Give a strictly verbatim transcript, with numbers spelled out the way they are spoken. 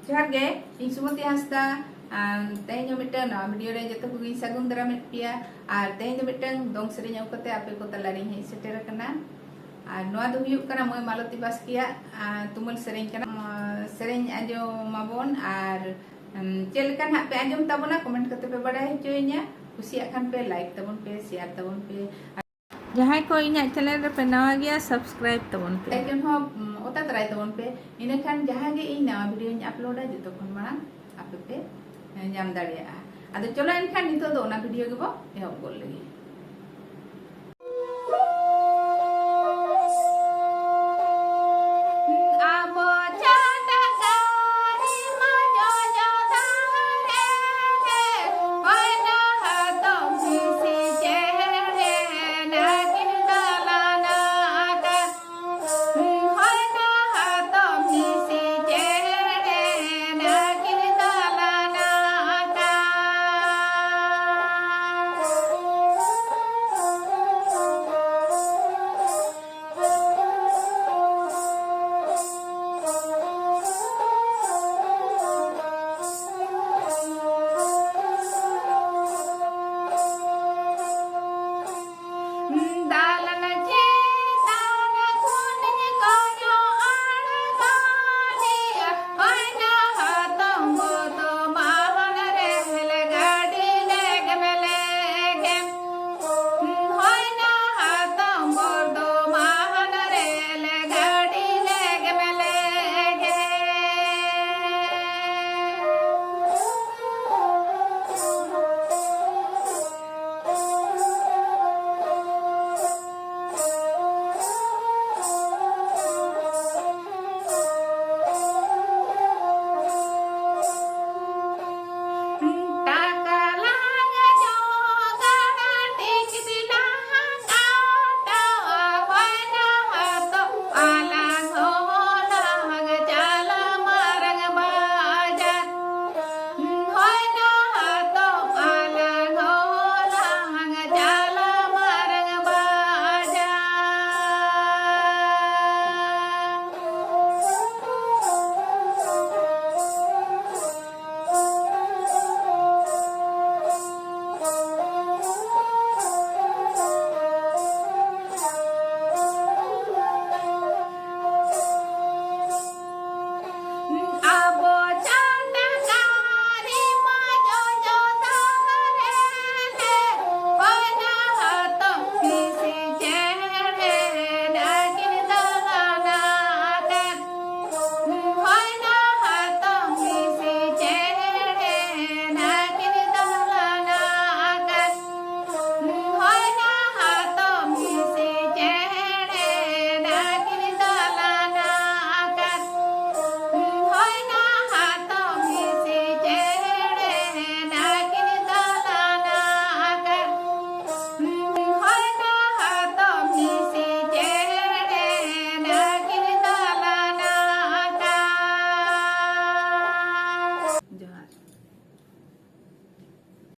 ᱡᱚᱦᱟᱨ ᱜᱮ, ᱤᱧ ᱥᱩᱢᱚᱛᱤ ᱦᱟᱸᱥᱫᱟ᱾ ᱟᱨ ᱛᱮᱦᱮᱧ ᱦᱚᱸ ᱢᱤᱫᱴᱟᱝ ᱱᱟᱣᱟ ᱵᱷᱤᱰᱤᱭᱳ ᱨᱮ ᱡᱚᱛᱚ ᱠᱚᱜᱮᱧ ᱥᱟᱹᱜᱩᱱ ᱫᱟᱨᱟᱢᱮᱫ ᱯᱮᱭᱟ᱾ ᱟᱨ ᱛᱮᱦᱮᱧ ᱫᱚ ᱢᱤᱫᱴᱟᱝ ᱫᱚᱝ ᱥᱮᱨᱮᱧ ᱟᱹᱜᱩ ᱠᱟᱛᱮ ᱟᱯᱮ ᱠᱚ ᱛᱟᱞᱟᱨᱤᱧ ᱦᱮᱡ ᱥᱮᱴᱮᱨ ᱟᱠᱟᱱᱟ᱾ ᱟᱨ ᱱᱚᱣᱟ ᱫᱚ ᱦᱩᱭᱩᱜ ᱠᱟᱱᱟ ᱢᱟᱹᱭ ᱢᱟᱞᱚᱛᱤ ᱵᱟᱥᱠᱮᱭᱟᱜ, ᱟᱨ, ᱛᱩᱢᱟᱹᱞ ᱥᱮᱨᱮᱧ ᱠᱟᱱᱟ᱾ ᱟᱨ, ᱥᱮᱨᱮᱧ ᱟᱸᱡᱚᱢ ᱟᱵᱚᱱ ᱟᱨ, ᱩᱢ, ᱪᱮᱫ ᱞᱮᱠᱟ ᱱᱟᱦᱟᱜ ᱯᱮ ᱟᱸᱡᱚᱢ ᱛᱟᱵᱚᱱᱟ, ᱠᱚᱢᱮᱱᱴ ᱠᱟᱛᱮ ᱯᱮ ᱵᱟᱲᱟᱭ ᱦᱚᱪᱚᱭᱤᱧᱟ᱾ ᱠᱩᱥᱤᱭᱟᱜ ᱠᱷᱟᱱ ᱯᱮ ᱞᱟᱭᱤᱠ ᱛᱟᱵᱚᱱ ᱯᱮ, ᱥᱮᱭᱟᱨ ᱛᱟᱵᱚᱱ ᱯᱮ᱾ ᱡᱟᱦᱟᱸᱭ ᱠᱚ ᱤᱧᱟᱜ ᱪᱮᱱᱮᱞ ᱨᱮᱯᱮ ᱱᱟᱣᱟ ᱜᱮᱭᱟ, ᱥᱟᱵᱥᱠᱨᱟᱭᱤᱵ ᱛᱟᱵᱚᱱ ᱯᱮ᱾ ᱟᱭᱠᱚᱱ ᱦᱚᱸ, ᱩᱢ, ᱚᱛᱟ ᱛᱟᱨᱟᱭ ᱛᱟᱵᱚᱱ ᱯᱮ᱾ ᱤᱱᱟᱹᱠᱷᱟᱱ ᱡᱟᱦᱟᱸ ᱜᱮ ᱤᱧ ᱱᱟᱣᱟ ᱵᱷᱤᱰᱤᱭᱳᱧ ᱟᱯᱞᱳᱰᱟ, ᱡᱚᱛᱚ ᱠᱷᱚᱱ ᱢᱟᱲᱟᱝ ᱟᱯᱮ ᱯᱮ, ᱮ, ᱧᱟᱢ ᱫᱟᱲᱮᱭᱟᱜᱼᱟ᱾ ᱟᱫᱚ ᱪᱚᱞᱚ ᱮᱱᱠᱷᱟᱱ ᱱᱤᱛᱚᱜ ᱫᱚ ᱚᱱᱟ ᱵᱷᱤᱰᱤᱭᱳ ᱜᱮᱵᱚ ᱮᱦᱚᱵ ᱜᱚᱫ ᱞᱮᱜᱮ᱾